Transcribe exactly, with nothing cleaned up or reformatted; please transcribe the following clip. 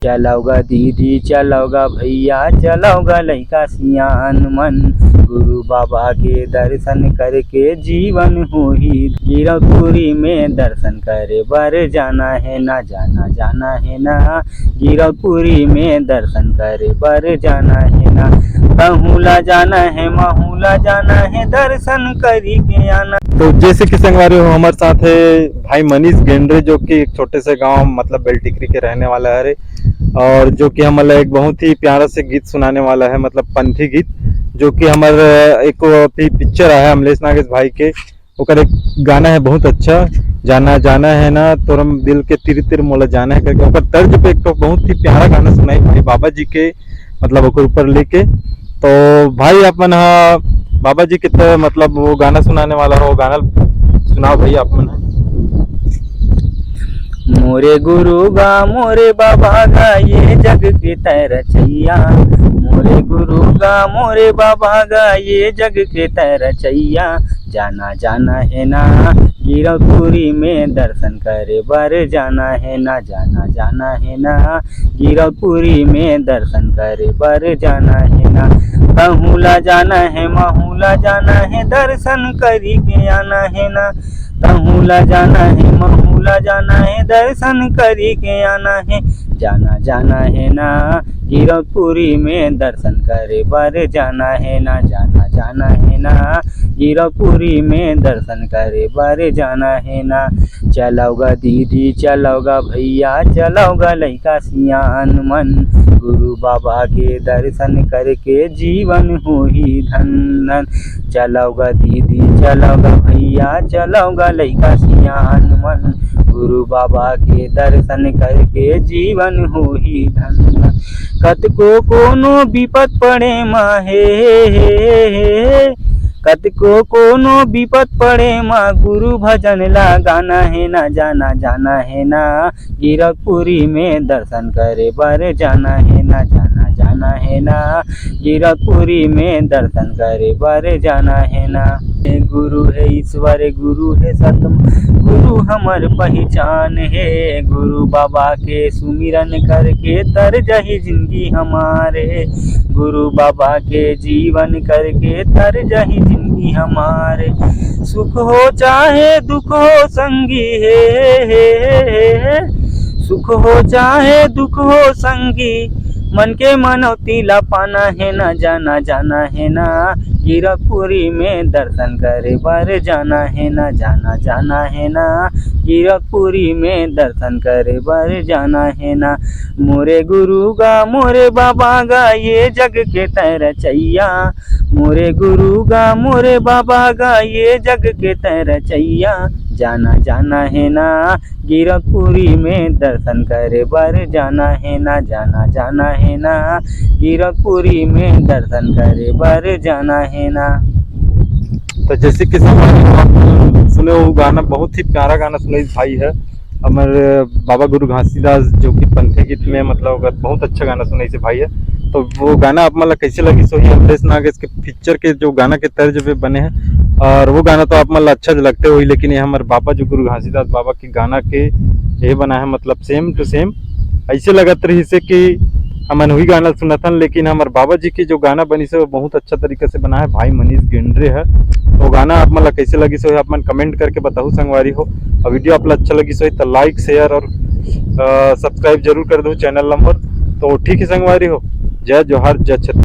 चलव गा दीदी, चलव गा भैया, चलव गा लइका सियान मन, गुरु बाबा के दर्शन करके जीवन होही। गिरौदपुरी में दर्शन करे बर जाना हे ना, जाना जाना हे ना, गिरौदपुरी में दर्शन करे बर जाना हे ना, तहूँ ला जाना हे, महूँ ला जाना हे, दर्शन करी के आना। तो जैसे कि संगवारी हो, हमारे साथ है भाई मनीष गेंडरे, जो कि एक छोटे से गांव, मतलब बेलटिकरी के रहने वाला है, और जो कि हमला एक बहुत ही प्यारा से गीत सुनाने वाला है, मतलब पंथी गीत, जो कि हमारे एक अभी पिक्चर आया है अमलेश नागेश भाई के, ओकर एक गाना है बहुत अच्छा, जाना जाना है ना, तोर दिल के तिर तिर मोला जाना है करके, ओकर तर्ज पे एक तो बहुत ही प्यारा गाना सुनाई भाई बाबा जी के, मतलब ओकर ऊपर लेके। तो भाई आप मन हा बाबा जी के तो मतलब वो गाना सुनाने वाला हो, गाना सुनाओ भाई आप मन हा। मोरे गुरु गा, मोरे बाबा गा, ये जग के तैं रचैया। मोरे गुरु गा, मोरे बाबा गा, ये जग के तैं रचैया। जाना जाना हे ना, गिरौदपुरी में दर्शन करे बर जाना हे ना, जाना जाना हे ना, गिरौदपुरी में दर्शन करे बर जाना हे ना, तहूँ ला जाना हे, महूँ ला जाना हे, दर्शन करी के आना हे ना, तहूँ ला जाना हे, महूँ ला जाना हे, दर्शन करी के आना हे। जाना जाना हे ना, गिरौदपुरी में दर्शन करे बर जाना हे ना, जाना जाना हे ना, गिरौदपुरी में दर्शन करे बर जाना हे ना। चलव गा दीदी, चलव गा भैया, चलव गा लइका सियान मन, गुरु बाबा के दर्शन करके जीवन होही धन धन। चलव गा दीदी, चलव गा भैया, चलव गा लइका सियान मन, गुरु बाबा के दर्शन करके जीवन होही धन धन। कतको कोनो बिपत पड़े मा हे, हे, हे, हे, कतको कोनो बिपत पड़े मा, गुरु भजन ला गाना हे ना, जाना जाना हे ना, गिरौदपुरी में दर्शन करे बर जाना हे ना, जाना जाना हे ना, गिरौदपुरी में दर्शन करे बर जाना हे ना। गुरु हे ईश्वर, गुरु हे सतम, गुरु हमर पहिचान हे। गुरु बाबा के सुमिरन करके तर जाही जिंदगी हमारे, गुरु बाबा के जीवन करके तर जाही जिंदगी हमारे। सुख हो चाहे दुख हो संगी हे, हे, हे, हे, हे। सुख हो चाहे दुख हो संगी, मन के मनौती ला पाना हे ना, जाना जाना हे ना, गिरौदपुरी में दर्शन करे बर जाना हे ना, जाना जाना हे ना, गिरौदपुरी में दर्शन करे बर जाना हे ना। मोरे गुरु गा, मोरे बाबा गा, ये जग के तैं रचैया। मोरे गुरु गा, मोरे बाबा गा, ये जग के तैं रचैया। जाना जाना हे ना, गिरौदपुरी में दर्शन करे बर जाना हे ना, जाना जाना हे ना, गिरौदपुरी में दर्शन करे बर जाना हे ना। तो जैसे कि सब सुने, वो गाना बहुत ही प्यारा गाना सुने भाई है हमर बाबा गुरु घासीदास, जो कि पंथी गीत में मतलब ओकर बहुत अच्छा गाना सुने से भाई है। तो वो गाना आप मन ला कैसे लगिस होही, अमलेश नागेश के पिक्चर के जो गाना के तर्ज पे बने हैं, और वो गाना तो आप मन ला अच्छा लगते होही, लेकिन ये हमर बाबा जो गुरु घासीदास बाबा के गाना के ये बना है, मतलब same to same ऐसे लगत रहिस हे कि हमन वही गाना सुनत हन, लेकिन हमर बाबा जी के जो गाना बनिस हे वो बहुत अच्छा तरीका से बना है, भाई मनीष गेंडरे है। तो गाना आप मन ला कैसे लगिस होही, आप मन comment करके बताहू संगवारी हो। और वीडियो आप ला अच्छा लगिस होही तो like, share और सब्सक्राइब जरूर कर दो चैनल नंबर। तो ठीक है संगवारी हो, जय जोहार, जय छत्तीसगढ़।